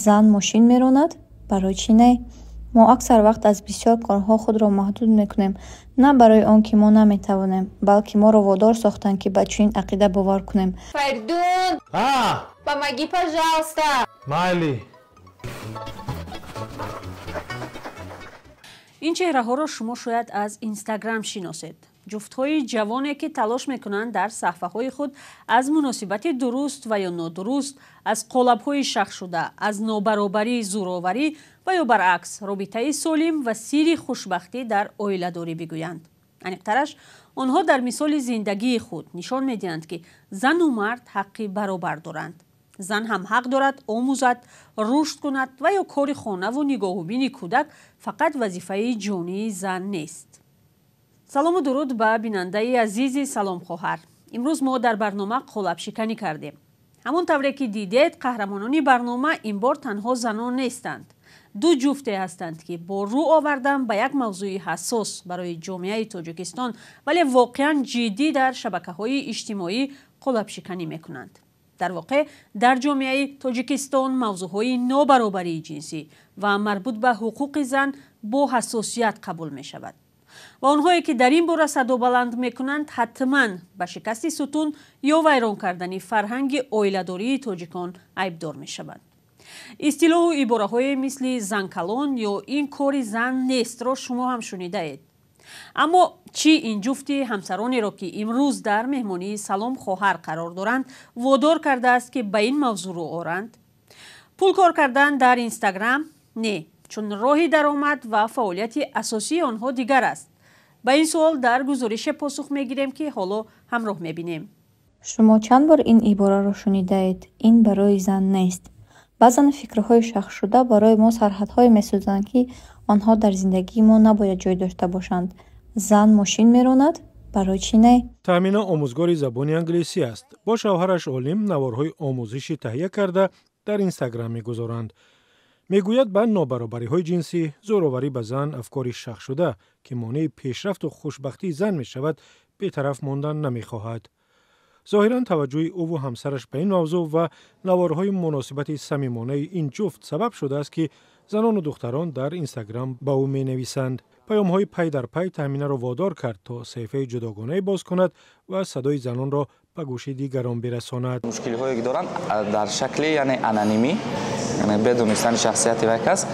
Зан мошин меронад? Барои чӣ не? Мо аксар вақт аз бисёр корҳо худро маҳдуд мекунем, на барои он ки мо наметавонем, балки моро водор сохтанд, ки ба чунин ақида бовар кунем. Фаридун! Помоги, пожалуйста! Майли! Ин чеҳраҳоро шумо шояд аз Инстаграм шиносед. Ҷуфтҳои ҷавоне, ки талош мекунанд дар саҳфаҳои худ аз муносибати дуруст ва ё нодуруст, аз қолабҳои шахшуда, аз нобаробарии зӯроварӣ ва ё баръакс робитаи солим ва сирри хушбахтӣ дар оиладорӣ бигӯянд. Аниқтараш, онҳо дар мисоли зиндагии худ нишон медиҳанд, ки зану мард ҳаққи баробар доранд. Зан ҳам ҳақ дорад омӯзад, рушд кунад ва ё кори хонаву нигоҳубини кӯдак фақат вазифаи ҷонии зан нест. Салому дуруд ба бинандаи азизи Салом хоҳар. Имрӯз мо дар барнома қолабшиканӣ кардем. Ҳамон тавре ки дидед, қаҳрамонони барнома ин бор танҳо занон нестанд. Ду ҷуфте ҳастанд, ки бо рӯ овардан ба як мавзӯи ҳассос барои ҷомеаи Тоҷикистон, вале воқеан ҷиддӣ дар шабакаҳои иҷтимоӣ қолабшиканӣ мекунанд. Дар воқеъ дар ҷомеаи Тоҷикистон мавзӯъҳои нобаробарии ҷинсӣ ва марбут ба ҳуқуқи зан бо ҳассосият қабул мешавад. Ва онҳое ки дар ин бора садо баланд мекунанд, ҳатман ба шикасти сутун ё вайрон кардани фарҳанги оиладории тоҷикон айбдор мешаванд. Истилоҳу ибораҳое мисли занкалон ё ин кори зан нестро шумо ҳам шунидаед. Аммо чӣ ин ҷуфти ҳамсаронеро, ки имрӯз дар меҳмонии Салом хоҳар қарор доранд, водор кардааст, ки ба ин мавзӯъ рӯ оранд? Пул кор кардан дар Инстаграм? Не, чун роҳи даромад ва фаъолияти асосии онҳо дигар аст. Ба ин суол дар гузорише посух мегирем, ки ҳоло ҳамроҳ мебинем. Шумо чанд бор ин ибораро шунидаед? Ин барои зан нест. Баъзан фикрҳои шахсшуда барои мо сарҳадҳое месозанд, ки онҳо дар зиндагии мо набояд ҷой дошта бошанд. Зан мошин меронад? Барои чӣ не? Таъмина омӯзгори забони англисӣ аст. Бо шавҳараш Олим наворҳои омӯзишӣ таҳия карда дар Инстаграм мегузоранд. Мегӯяд, ба нобаробариҳои ҷинсӣ, зӯроварӣ ба зан, афкори шахсшуда, ки монеи пешрафту хушбахтии зан мешавад, бетараф мондан намехоҳад. Зоҳиран таваҷҷӯҳи ӯву ҳамсараш ба ин мавзӯъ ва наворҳои муносибати самимонаи ин ҷуфт сабаб шудааст, ки занону духтарон дар Инстаграм ба ӯ менависанд. Паёмҳои пай дар пай Таъминаро водор кард, то саҳифаи ҷудогонае боз кунад ва садои занонро ба гӯши дигарон бирасонад. Мушкилиҳое ки доранд дар шакли яъне анонимӣ, яъне бедонистани шахсияти вай кас,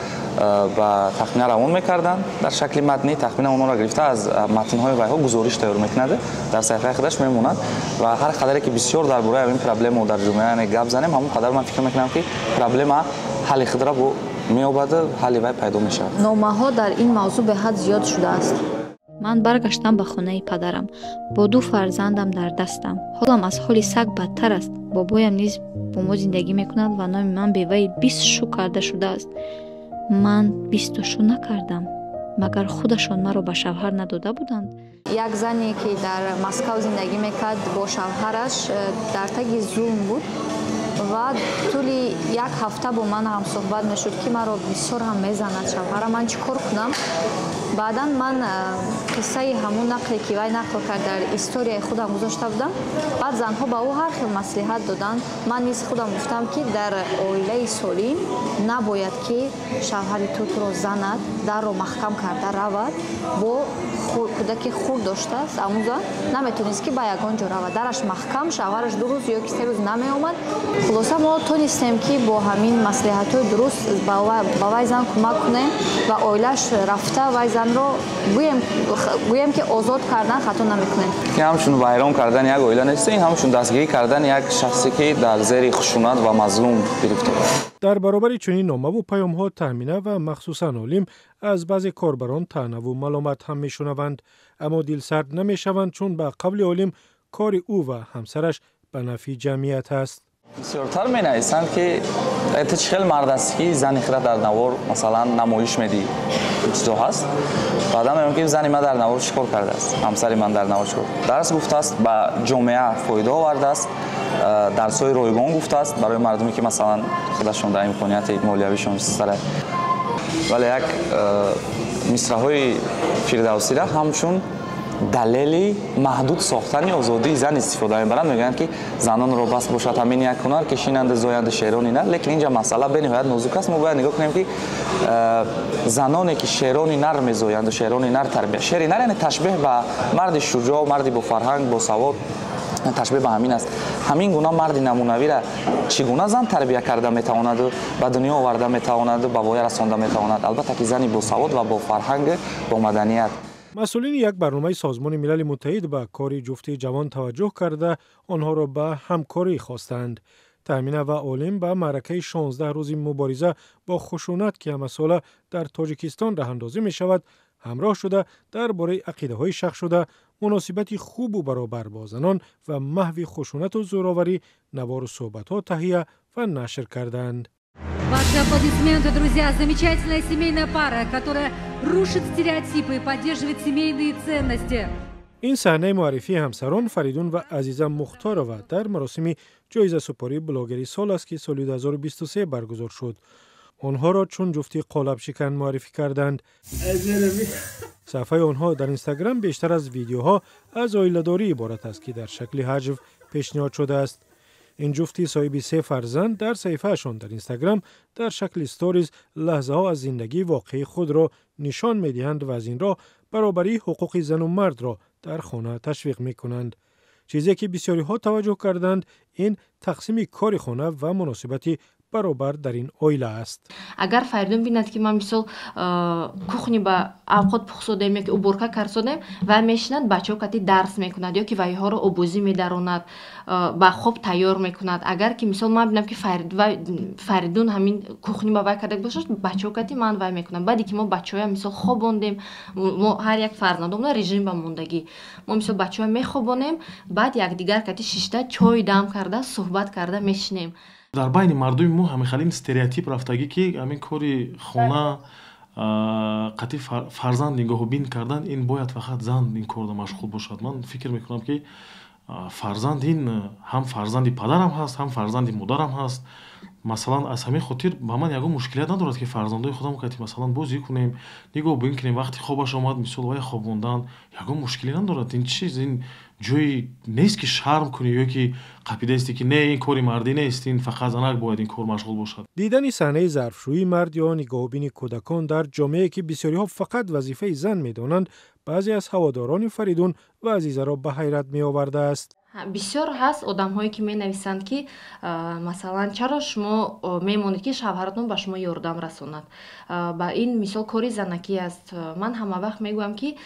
ба тахмина равон мекарданд дар шакли матнӣ. Тахмина онҳоро гирифта аз матнҳои вайҳо гузориш тайёр мекунад, дар саҳифаи худаш мемонад ва ҳар қадаре ки бисёр дар бораи ҳамин проблема дар ҷомеа яъне гап занем, ҳамон қадар ман фикр мекунам, ки проблема ҳалли худро бо меёбад, ҳалли вай пайдо мешавад. Номаҳо дар ин мавзӯъ беҳад зиёд шудааст. Ман баргаштам ба хонаи падарам бо ду фарзандам дар дастам. Ҳолам аз ҳоли саг бадтар аст. Бобоям низ бо мо зиндагӣ мекунад ва номи ман беваи 20 шу карда шудааст. Ман 20 шу накардам, магар худашон маро ба шавҳар надода буданд? Як зане, ки дар Москав зиндагӣ мекард, бо шавҳараш дар таги зулм буд ва тӯли як ҳафта бо ман ҳамсӯҳбат мешуд, ки маро бисёр ҳам мезанад шавҳара, ман чӣ кор кунам? Баъдан ман қиссаи ҳамун нақле, ки вай нақл кард, дар историяи худам гузошта будам. Баъд занҳо ба ӯ ҳар хел маслиҳат доданд. Ман низ худам гуфтам, ки дар оилаи солим набояд, ки шавҳари ту туро занад, дарро маҳкам карда равад. Бо кӯдаки хурд доштааст, ҳамун зан наметонист, ки ба ягон ҷо равад, дараш маҳкам, шавҳараш 2 рӯз ё ки 3 рӯз намеомад. Хулоса, мо тонистем, ки бо ҳамин маслиҳатҳои дуруст ба вай зан кӯмак кунем ва оилааш рафта вай занро гӯем, ки озод кардан хато намекунем. Ин ҳамчун вайрон кардани як оила нест, ин ҳамчун дастгирӣ кардани як шахсе, ки дар зери хушунат ва мазлум гирифтор аст. Дар баробари чунин номаву паёмҳо Таъмина ва махсусан Олим аз баъзе корбарон таънаву маломат ҳам мешунаванд, аммо дилсард намешаванд, чун ба қавли Олим кори ӯ ва ҳамсараш ба нафъи ҷамъият аст. Бисёртар менависанд, ки ту чӣ хел мард ҳастӣ, ки зани худро дар навор масалан намоиш медиҳӣ, чизо ҳаст. Баъдан мегӯям, ки зани ман дар навор чӣ кор кардааст, ҳамсари ман дар навор чӣ кор дарс гуфтааст, ба ҷомеа фоида овардааст, дарсҳои ройгон гуфтааст барои мардуме, ки масалан худашон дар имконияти молиявишон сара. Вале як мисраҳои Фирдавсира ҳамчун Далели маҳдуд сохтани озодии зан истифода мебаранд. Мегӯянд, ки занонро бас бошад ҳамин як ҳунар, ки шинанду зоянду шерони нар. Лекин инҷа масъала бениҳоят нозук аст. Мо бояд нигоҳ кунем, ки заноне, ки шерони нар мезоянду шерони нар тарбия, шери нар, яъне ташбеҳ ба марди шуҷоъ, марди бофарҳанг, босавод, ташбеҳ ба ҳамин аст. Ҳамин гуна марди намунавиро чӣ гуна зан тарбия карда метавонаду ба дунё оварда метавонаду ба воя расонда метавонад? Албатта, ки зани босавод ва бофарҳанг, бо маданият. Масъулини як барномаи Созмони Милали Муттаҳид ба кори ҷуфти ҷавон таваҷҷӯҳ карда, онҳоро ба ҳамкорӣ хостанд. Таъмина ва Олим ба маъракаи 16 рӯзи мубориза бо хушунат, ки ҳамасола дар Тоҷикистон раҳандозӣ мешавад, ҳамроҳ шуда, дар бораи ақидаҳои шахшуда, муносибати хубу баробар бо занон ва маҳви хушунату зӯроварӣ навору суҳбатҳо таҳия ва нашр карданд. Ваши аплодисменты, друзья. Замечательная семейная пара, которая рушит стереотипы и поддерживает семейные ценности. Ин саҳнаи муаррифии ҳамсарон Фаридун ва Азиза Мухторова дар маросими ҷоизасупории блогери сол аст, ки соли 2023 баргузор шуд. Онҳоро чун ҷуфти қолабшикан муаррифӣ карданд. Саҳифаи онҳо дар Инстаграм бештар аз видеоҳо аз оиладорӣ иборат аст, ки дар шакли ҳаҷв пешниҳод шудааст. Ин ҷуфти соҳиби се фарзанд дар саҳифаашон дар Инстаграм дар шакли сториз лаҳзаҳо аз зиндагии воқеии худро нишон медиҳанд ва аз ин роҳ баробарии ҳуқуқи зану мардро дар хона ташвиқ мекунанд. Чизе ки бисёриҳо таваҷҷӯҳ карданд, ин тақсими кори хона ва муносибати баробар дар ин оила аст. Агар Фаридун бинад, ки ман, мисол, кухни ба авқот пухсодем ёки уборка карсодем, вай мешинад, бачаҳо кати дарс мекунад ёки вайҳоро обозӣ медаронад, ба хоб тайёр мекунад. Агар ки, мисол, ман бинам, ки Фаридун ҳамин кухни ба вай карда бошад, бачаҳо кати ман вай мекунам. Баъде ки мо бачаҳоя, мисол, хобондем, мо ҳар як фарзандомона режим ба мондагӣ, мо, мисол, бачаҳоя мехобонем, баъд якдигар кати шишта, чой дам карда, суҳбат карда мешинем. Дар байни мардуми мо ҳамин стереотип рафтагӣ, ки ҳамин кори хона, қатъи фарзанд нигоҳубин кардан, ин бояд фақат зан ин корда машғул бошад. Ман фикр мекунам, ки фарзанд ин ҳам фарзанди падарам ҳаст, ҳам фарзанди модарам ҳаст. Масалан, аз ҳамин хотир ба ман ягон мушкилият надорад, ки фарзандои худам кати, масалан, бозӣ кунем, нигоҳубин кунем, вақти хобаш омад, мисол, вай хобондан ягон мушкилӣ надорад. Ин чиз, ин ҷои нест, ки шарм кунӣ ё ки қапидаисте, ки не, ин кори мардӣ нест, ин фақат занак бояд ин кор машғул бошад. Дидани саҳнаи зарфшӯии мард ё нигоҳубини кӯдакон дар ҷомеае, ки бисёриҳо фақат вазифаи зан медонанд, баъзе аз ҳаводорони Фаридун ва Азизаро ба ҳайрат меовардааст. Бисёр ҳаст одамҳое, ки менависанд, ки, масалан, чаро шумо мемонед, ки шавҳаратон ба шумо ёрдам расонад, ба ин, мисол, кори занакӣ аст. Ман ҳама вақт мегӯям, ки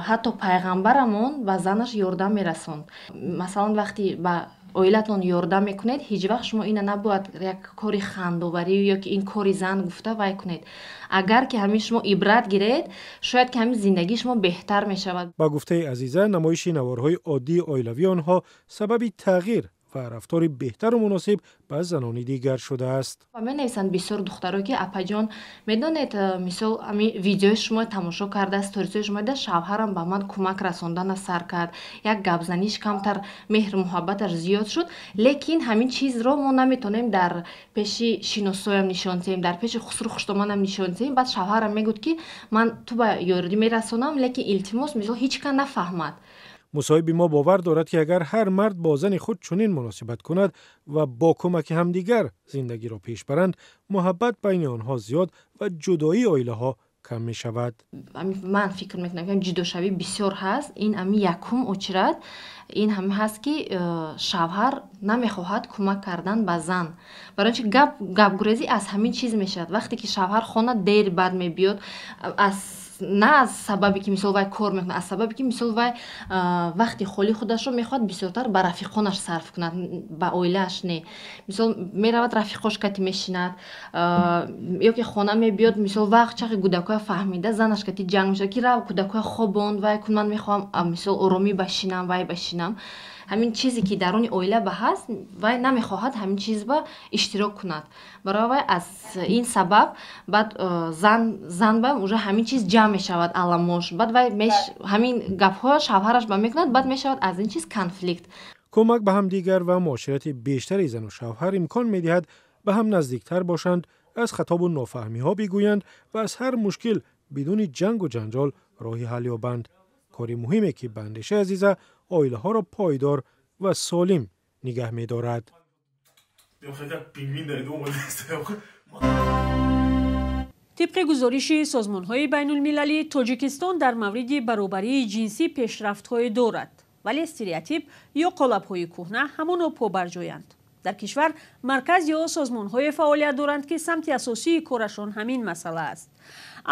ҳатто пайғамбарамон ба занаш ёрдам мерасонд. Масалан, вақте ба оилатон ёрдам мекунед, ҳеҷ вақт шумо ина набояд як кори хандоварӣ ё ки ин кори зан гуфта вай кунед. Агар ки ҳамин шумо ибрат гиред, шояд ки ҳамин зиндагии шумо беҳтар мешавад. Ба гуфтаи Азиза, намоиши наворҳои оддии оилавии онҳо сабаби тағйир ва рафтори беҳтару муносиб ба занони дигар шудааст. Менависанд бисёр духтаро, ки апаҷон, медонед, мисол, ами видеои шумо тамошо карда, сторисҳои шумо дида, шавҳарам ба ман кӯмак расондана сар кард, як гапзаниш камтар, меҳру муҳаббаташ зиёд шуд. Лекин ҳамин чизро мо наметонем дар пеши шиносоям нишон диҳем, дар пеши хусру хуштоманам нишон диҳем. Баъд шавҳарам мегӯд, ки ман ту ба ёрӣ мерасонам, лекин илтимос, мисол, ҳеҷ кас нафаҳмад. Мусоҳиби мо бовар дорад, ки агар ҳар мард бо зани худ чунин муносибат кунад ва бо кӯмаки ҳамдигар зиндагиро пеш баранд, муҳаббат байни онҳо зиёд ва ҷудоии оилаҳо кам мешавад. Ман фикр мекунам, ки ҷудошавӣ бисёр ҳаст, ин ами якум очират ин ҳами ҳаст, ки шавҳар намехоҳад кӯмак кардан ба зан. Барои чи гап гапгурезӣ аз ҳамин чиз мешавад. Вақте ки шавҳар хона дер бад мебиёд, аз на аз сабабе, ки, мисол, вай кор мекунад, аз сабабе, ки, мисол, вай вақти холии худашро мехоҳад бисёртар ба рафиқонаш сарф кунад, ба оилааш не. Мисол, меравад, рафиқош кати мешинад ё ки хона мебиёд, мисол, вақт чақи кӯдакоя фаҳмида, занаш кати ҷанг мешавад, ки рав, кӯдакоя хобонд, вай кун, ман мехоҳам, мисол, оромӣ башинам, вай башинам. Ҳамин чизе, ки даруни оила ба ҳаст, вай намехоҳад ҳамин чиз ба иштирок кунад. Барои вай аз ин сабаб баъд зан ба уже ҳамин чиз ҷамъ мешавад, аламош. Баъд вай ҳамин гапҳоя шавҳараш ба мекунад, баъд мешавад аз ин чиз конфликт. Кӯмак ба ҳамдигар ва муоширати бештари зану шавҳар имкон медиҳад ба ҳам наздиктар бошанд, аз хатобу нофаҳмиҳо бигӯянд ва аз ҳар мушкил бидуни ҷангу ҷанҷол роҳи ҳал ёбанд. Кори муҳиме, ки ба андешаи Азиза оилаҳоро пойдор ва солим нигаҳ медорад. Тибқи гузориши созмонҳои байнулмилалӣ, Тоҷикистон дар мавриди баробарии ҷинсӣ пешрафтҳое дорад, вале стереотип ё қолабҳои кӯҳна ҳамоно побарҷоянд. Дар кишвар марказ ё созмонҳое фаъолият доранд, ки самти асосии корашон ҳамин масъала аст.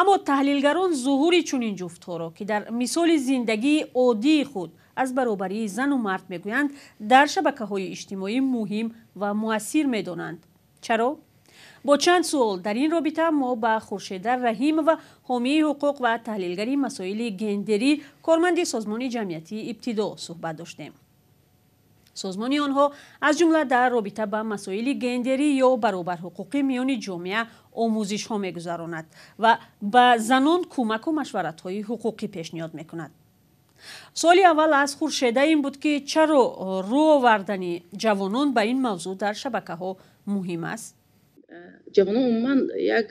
Аммо таҳлилгарон зуҳури чунин ҷуфтҳоро, ки дар мисоли зиндагии оддии худ аз баробарии зану мард мегӯянд, дар шабакаҳои иҷтимоӣ муҳим ва муассир медонанд. Чаро? Бо чанд суол дар ин робита мо ба Хуршеда Раҳимова, ҳомии ҳуқуқ ва таҳлилгари масоили гендерӣ, корманди созмони ҷамъиятии Ибтидо суҳбат доштем. Созмони онҳо аз ҷумла дар робита ба масоили гендерӣ ё баробарҳуқуқӣ миёни ҷомеа омӯзишҳо мегузаронад ва ба занон кӯмаку машваратҳои ҳуқуқӣ пешниҳод мекунад. Суоли аввал аз Хуршеда ин буд, ки чаро рӯ овардани ҷавонон ба ин мавзӯъ дар шабакаҳо муҳим аст? Ҷавонон умуман як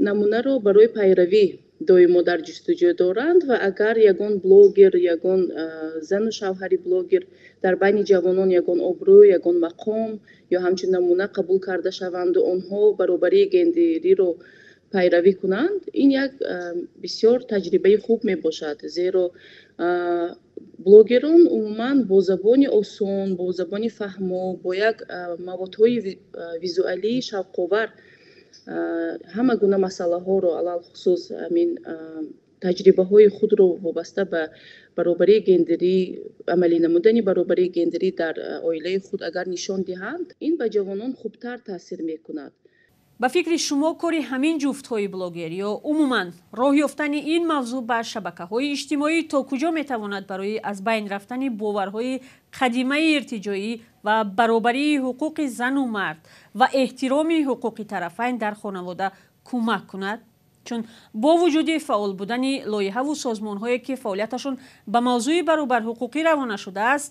намунаро барои пайравӣ доимо дар ҷустуҷӯ доранд ва агар ягон блогер, ягон зану шавҳари блогер дар байни ҷавонон ягон обрӯ, ягон мақом ё ҳамчун намуна қабул карда шаванду онҳо баробарии гендериро пайравӣ кунанд, ин як бисёр таҷрибаи хуб мебошад, зеро блогерон умуман бо забони осон, бо забони фаҳмо, бо як маводҳои визуалии шавқовар ҳама гуна масъалаҳоро, алалхусус ҳамин таҷрибаҳои худро вобаста ба баробарии гендерӣ, амалӣ намудани баробарии гендерӣ дар оилаи худ агар нишон диҳанд, ин ба ҷавонон хубтар таъсир мекунад. Ба фикри шумо кори ҳамин ҷуфтҳои блогер ё умуман роҳ ёфтани ин мавзӯъ ба шабакаҳои иҷтимоӣ то куҷо метавонад барои аз байн рафтани боварҳои қадимаи иртиҷоӣ ва баробарии ҳуқуқи зану мард ва эҳтироми ҳуқуқи тарафайн дар хонавода кӯмак кунад? Чун бо вуҷуди фаъол будани лоиҳаву созмонҳое, ки фаъолияташон ба мавзӯи баробарҳуқуқӣ равона шудааст,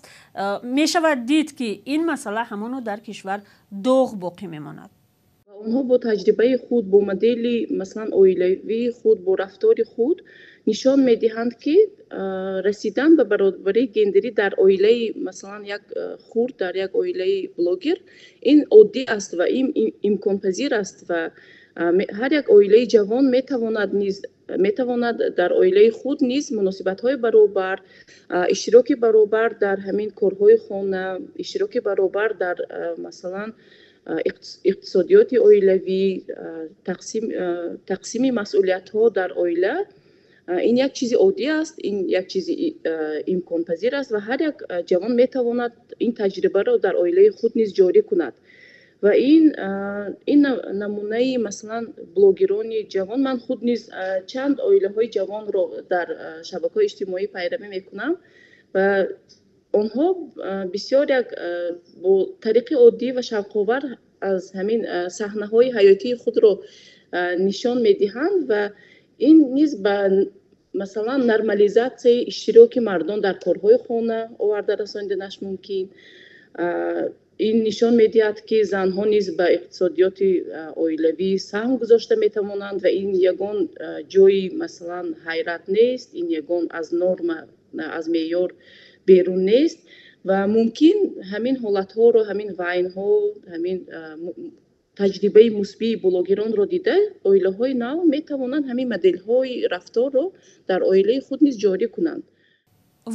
мешавад дид, ки ин масъала ҳамоно дар кишвар доғ боқӣ мемонад. Онҳо бо таҷрибаи худ, бо модели масалан оилавии худ, бо рафтори худ нишон медиҳанд, ки расидан ба баробарии гендерӣ дар оилаи масалан як хурд, дар як оилаи блогер ин оддӣ аст ва ин имконпазир аст ва ҳар як оилаи ҷавон метавонад дар оилаи худ низ муносибатҳои баробар, иштироки баробар дар ҳамин корҳои хона, иштироки баробар дар масалан иқтисодиёти оилавӣ, тақсими масъулиятҳо дар оила ин як чизи оддӣ аст, ин як чизи имконпазир аст ва ҳар як ҷавон метавонад ин таҷрибаро дар оилаи худ низ ҷорӣ кунад. Ва ин намунаи масалан блогерони ҷавон, ман худ низ чанд оилаҳои ҷавонро дар шабакаҳои иҷтимоӣ пайравӣ мекунам ва онҳо бисёр як бо тариқи оддӣ ва шавқовар аз ҳамин саҳнаҳои ҳаётии худро нишон медиҳанд ва ин низ ба масалан нормализатсияи иштироки мардон дар корҳои хона оварда расониданаш мумкин. Ин нишон медиҳад, ки занҳо низ ба иқтисодиёти оилавӣ саҳм гузошта метавонанд ва ин ягон ҷои масалан ҳайрат нест, ин ягон аз норма, аз меъёр берун нест ва мумкин ҳамин ҳолатҳоро, ҳамин вайнҳо, ҳамин таҷрибаи мусбии блогеронро дида оилаҳои нав метавонанд ҳамин моделҳои рафторро дар оилаи худ низ ҷорӣ кунанд.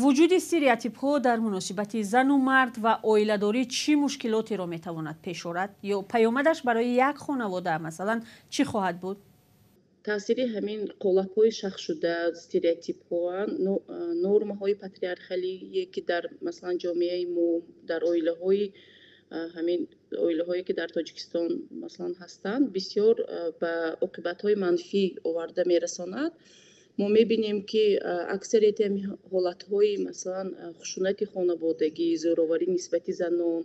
Вуҷуди стереотипҳо дар муносибати зану мард ва оиладорӣ чӣ мушкилотеро метавонад пеш орад ё паёмадаш барои як хонавода масалан чӣ хоҳад буд? Таъсири ҳамин қолабҳои шахсшуда, стереотипҳо, нормаҳои патриархалие, ки дар масалан ҷомеаи мо, дар оилаҳои ҳамин оилаҳое, ки дар Тоҷикистон масалан ҳастанд, бисёр ба оқибатҳои манфӣ оварда мерасонад. Мо мебинем, ки аксарияти ҳамин ҳолатҳои масалан хушунати хонаводагӣ, зӯроварӣ нисбати занон,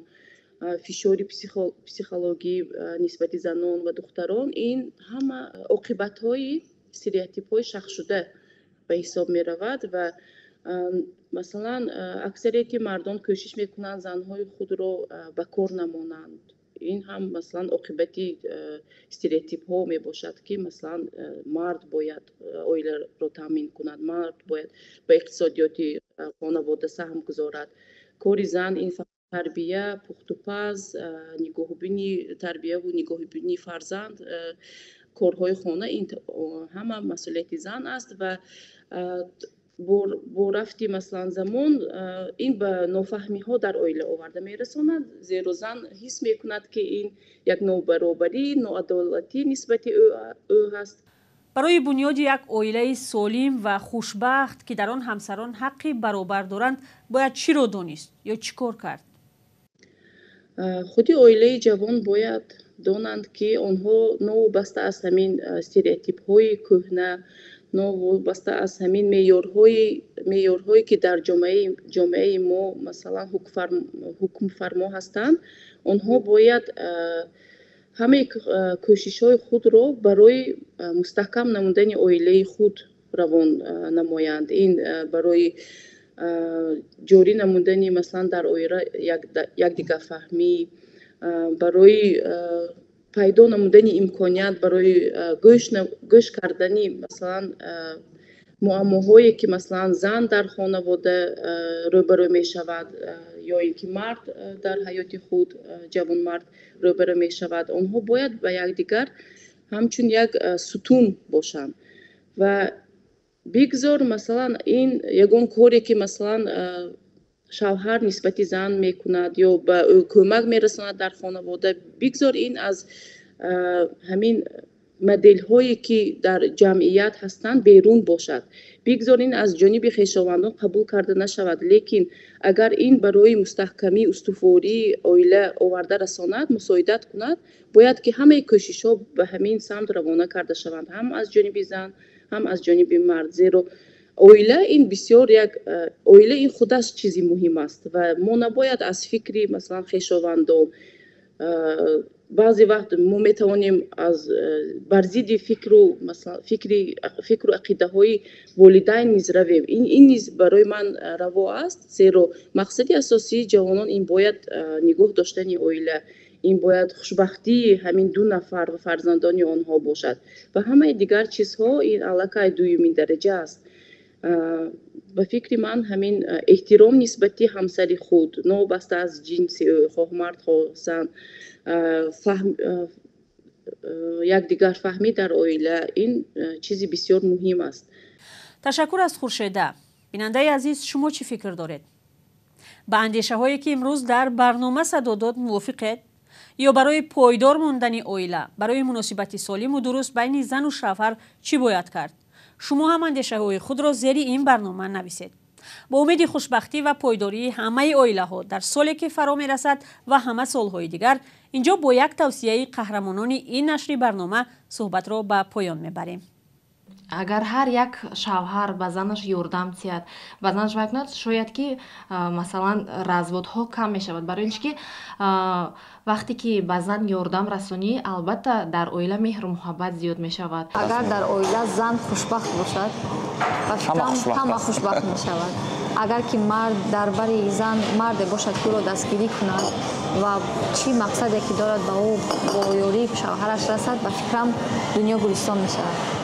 фишори психологӣ нисбати занон ва духтарон, ин ҳама оқибатҳои стереотипҳои шахсшуда ба ҳисоб меравад ва масалан аксарияти мардон кӯшиш мекунанд занҳои худро ба кор намонанд. Ин ҳам, масалан, оқибати стереотипҳо мебошад, ки, масалан, мард бояд оиларо таъмин кунад, мард бояд ба иқтисодиёти хонавода саҳм гузорад. Кори зан ин тарбия, пухтупаз, нигоҳубини тарбияву нигоҳубини фарзанд, корҳои хона, ин ҳама масъулияти зан аст. Ва бо рафти, масалан, замон ин ба нофаҳмиҳо дар оила оварда мерасонад, зеро зан ҳис мекунад, ки ин як нобаробарӣ, ноадолатӣ нисбати ӯ ҳаст. Барои бунёди як оилаи солим ва хушбахт, ки дар он ҳамсарон ҳаққи баробар доранд, бояд чиро донист ё чӣ кор кард? Худи оилаи ҷавон бояд донанд, ки онҳо новобаста аз ҳамин стереотипҳои кӯҳна, новобаста аз ҳамин меъёрҳое, ки дар ҷомеаи мо, масалан, ҳукмфармо ҳастанд, онҳо бояд ҳамаи кӯшишҳои худро барои мустаҳкам намудани оилаи худ равон намоянд. Ин барои ҷорӣ намудани, масалан, дар оила якдигарфаҳмӣ, барои пайдо намудани имконият барои гӯш кардани, масалан, муаммоҳое, ки, масалан, зан дар хонавода рӯбарӯ мешавад ё ин ки мард дар ҳаёти худ, ҷавонмард рӯбарӯ мешавад. Онҳо бояд ба якдигар ҳамчун як сутун бошанд ва бигзор, масалан, ин ягон коре, ки, масалан, шавҳар нисбати зан мекунад ё ба ӯ кӯмак мерасонад дар хонавода, бигзор ин аз ҳамин моделҳое, ки дар ҷамъият ҳастанд, берун бошад, бигзор ин аз ҷониби хешовандон қабул карда нашавад, лекин агар ин барои мустаҳкамии устувории оила оварда расонад, мусоидат кунад, бояд ки ҳамаи кӯшишҳо ба ҳамин самт равона карда шаванд, ҳам аз ҷониби зан, ҳам аз ҷониби мард, зеро оила ин бисёр як оила ин худаш чизи муҳим аст ва мо набояд аз фикри, масалан, хешовандон, баъзе вақт мо метавонем аз бар зидди фикру, масалан, фикру ақидаҳои волидайн низ равем. Ин низ барои ман раво аст, зеро мақсади асосии ҷавонон ин бояд нигоҳ доштани оила, ин бояд хушбахтии ҳамин ду нафар ва фарзандони онҳо бошад ва ҳамаи дигар чизҳо ин аллакай дуюмин дараҷа аст. Ба фикри ман, ҳамин эҳтиром нисбати ҳамсари худ, новобаста аз ҷинси ӯ, хоҳ мард, хоҳ зан, якдигарфаҳмӣ дар оила ин чизи бисёр муҳим аст. Ташаккур аз Хуршеда. Бинандаи азиз, шумо чӣ фикр доред? Ба андешаҳое, ки имрӯз дар барнома садо дод, мувофиқед? Ё барои пойдор мондани оила, барои муносибати солиму дуруст байни зану шавҳар чӣ бояд кард? Шумо ҳам андешаҳои худро зери ин барнома нависед. Бо умеди хушбахтӣ ва пойдории ҳамаи оилаҳо дар соле, ки фаро мерасад, ва ҳама солҳои дигар, инҷо бо як тавсияи қаҳрамонони ин нашри барнома суҳбатро ба поён мебарем. Агар ҳар як шавҳар ба занаш ёрдам диҳад, ба занаш вай кунад, шояд ки, масалан, разводҳо кам мешавад, барои ин ки вақте ки ба зан ёрдам расонӣ, албатта, дар оила меҳру муҳаббат зиёд мешавад. Агар дар оила зан хушбахт бошад, ба фикрам, ҳама хушбахт мешавад. Агар ки мард дар бари зан марде бошад, ки ӯро дастгирӣ кунад ва чӣ мақсаде ки дорад, ба ӯ бо ёрии шавҳараш расад, ба фикрам, дунё гулистон мешавад.